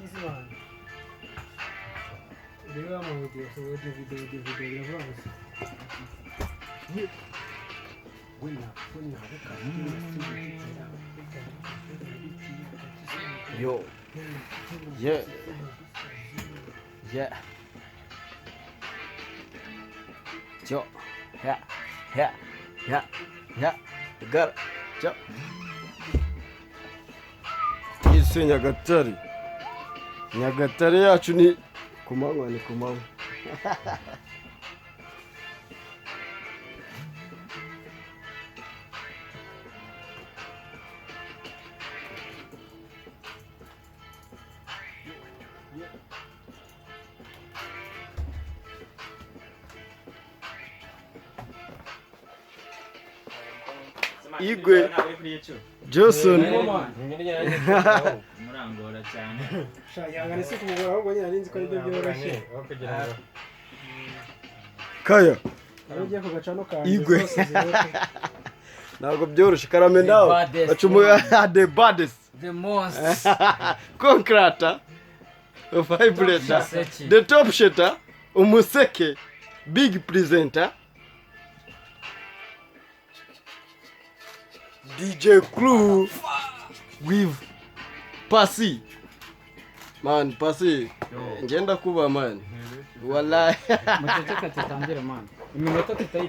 Easy man. Urebe ama audio, so audio, video, audio, video biravanze. Yo. Yeah. Yeah. Yo. Yeah. Yeah. Yeah. Yeah. Got it. Yo. Isi Nyagatare. Nyagatare yacu ni ku manywa, ni ku manywa. Igwe Johnson. Murangora cyane. Sha, ihangane, si kumugora, ahubwo nyine nari nzi ko aribyo byoroshye. Kaya. Aho ugiye kugaca no kanjye Igwe. zose zirote. Ntabwo byoroshye, karame nawe. Baddest. Baca the baddest. The most. Concrata, vibrator, Umuseke. The top shatter, umuseke, big presenter, DJ Crew with Pasi. Man, Pasi, ngenda kuba man. Wallahi. Muceceka tutangire man, iminota tutayi.